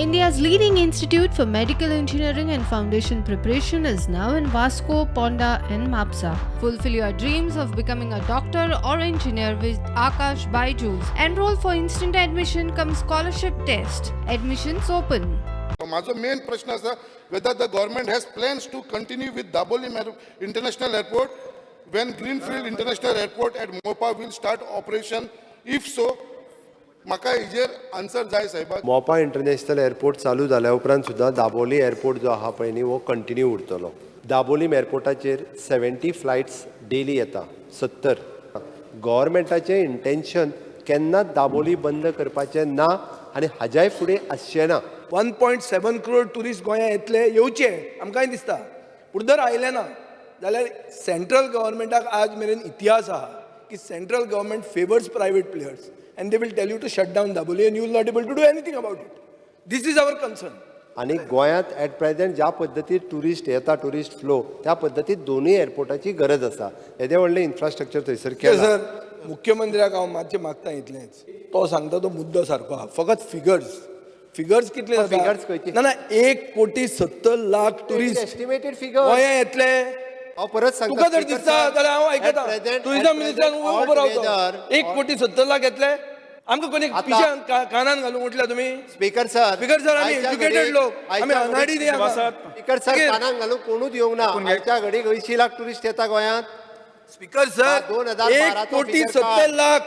India's leading institute for medical engineering and foundation preparation is now in Vasco, Ponda, and Mapsa. Fulfill your dreams of becoming a doctor or engineer with Akash Byju's. Enroll for instant admission cum scholarship test. Admissions open. म्हाजो main प्रश्न आसा, whether the government has plans to continue with Dabolim International Airport when Greenfield International Airport at Mopa will start operation? If so, म्हाका हेजेर answer जाय साहेबा. Mopa international airport चालू जाल्या उपरांत सुद्दां दाबोली एअरपोर्ट जो आहा पळय न्ही, हो कंटिन्यू उरतलो. दाबोलीम एअरपोर्टाचेर 70 फ्लायट्स डेली येता, 70. गव्हर्मेंटाचें इंटेन्शन केन्नाच दाबोली बंद करपाचें ना आनी हाज्याय फुडें आसचें ना. 1.7 करोड टुरिस्ट गोंयांत येतले, येवचे आमकांय दिसता. पूण जर आयले ना जाल्यार सेंट्रल गव्हर्मेंटाक आज मेरेन इतिहास आहा की central government favours private players and they will tell you to shut down Dabolim and you will not able to do anything about it. This is our concern. आनी गोंयांत एट प्रेझेंट ज्या पद्दतीन tourist येता, tourist flow, त्या पद्दतीन दोनूय एअरपोर्टाची गरज आसा. येदें व्हडलें इन्फ्रास्ट्रक्चर थंयसर केलां. सर, मुख्यमंत्र्याक हांव मातशें मागता इतलेंच, तो सांगता तो मुद्दो सारको आहा, फकत फिगर्स, फिगर्स कितले जाता? Figures खंयचे? ना ना, 1 कोटी 70 लाख टुरिस्ट एस्टिमेटेड फिगर. गोंयांत येतले. हांव परत सांगता. तुका जर दिसता जाल्यार हांव आयकता. टुरिझम मिनिस्टरान उबो रावतो. 1 कोटी 70 लाख येतले, आमकां कोणी पिशान कानान घालूंक उठल्या तुमी? Speaker sir. स्पीकर सर, आमी एज्युकेटेड लोक, आमी अनाडी न्ही हांगा. स्पीकर सर, कानाक घालूंक कोणूच येवंक ना. आयच्या घडीक 80 लाख टुरिस्ट येता गोंयांत. स्पीकर सर, 2012 एक चो कोटी figure सत्तर काड. लाख,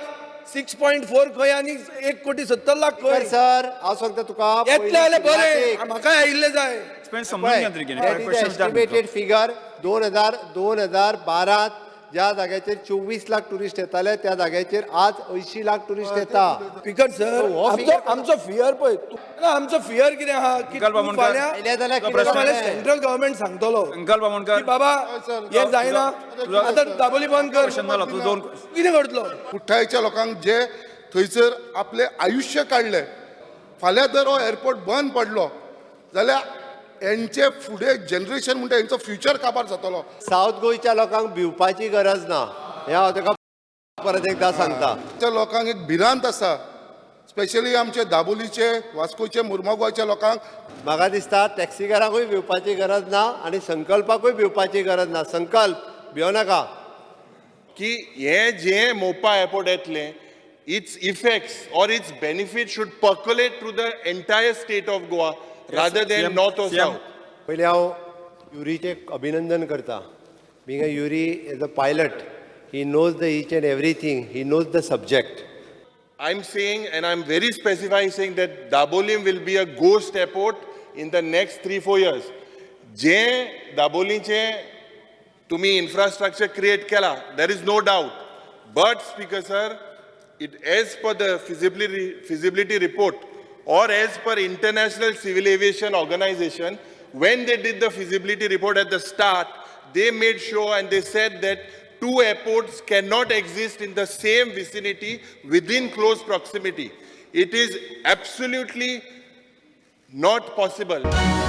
6.4 खंय आनी 1 कोटी 70 लाख स्पीकर खंय? सर, हांव सांगता तुका. येतले जाल्यार बरें, म्हाकाय आयिल्लें जाय. समजून घ्या तरी कितें क्वेश्चन. Estimated figure. 2012त ज्या जाग्याचेर 24 लाख टुरिस्ट येताले, त्या जाग्याचेर आज 80 लाख टुरिस्ट येता. स्पीकर सर, हो आमचो figure. आमचो फियर पळय ना, आमचो फियर कितें आहा की संकल्प तूं आमोणकर. फाल्यां आयले जाल्यार कितें तुका फाल्यां जातलें? सेंट्रल गव्हर्मेंट सांगतलो संकल्प आमोणकर. की बाबा, सर, हे जायना, तुझा- आतां दाबोली बंद कर. क्वेश्चन जालो तूं दोन. कितें करतलो? कुठ्ठाळीच्या लोकांक जे थंयसर आपलें आयुश्य काडलें, फाल्यां जर हो एअरपोर्ट बंद पडलो जाल्यार हेंचे फुडें जनरेशन म्हणटा, हेंचो फ्युचर काबार जातलो. सावथ गोंयच्या लोकांक भिवपाची गरज ना, हें हांव ताका परत एकदां सांगता. त्या लोकांक एक भिरांत आसा, स्पेशली आमचे दाबोलीचे, वास्कोचे, मुर्मगांवच्या लोकांक. म्हाका दिसता टॅक्सीकारांकूय भिवपाची गरज ना आनी संकल्पाकूय भिवपाची गरज ना. संकल्प, भियो नाका. की हे जे मोपा एअरपोर्ट येतले, its effects or its benefit should percolate through the entire state of Goa rather than CM north or CM. South. पयलीं हांव युरीचें अभिनंदन करता. Being a Yuri as a pilot, he knows the each and everything, he knows the subject. I'm saying, and I'm very specifying saying that Dabolim will be a ghost airport in the next 3-4 years. जे दाबोलीचे तुम्ही infrastructure create केला, there is no doubt, but Speaker sir, it as per the feasibility report or as per International Civil Aviation Organization, when they did the feasibility report at the start, they made sure and they said that two airports cannot exist in the same vicinity within close proximity. It is absolutely not possible.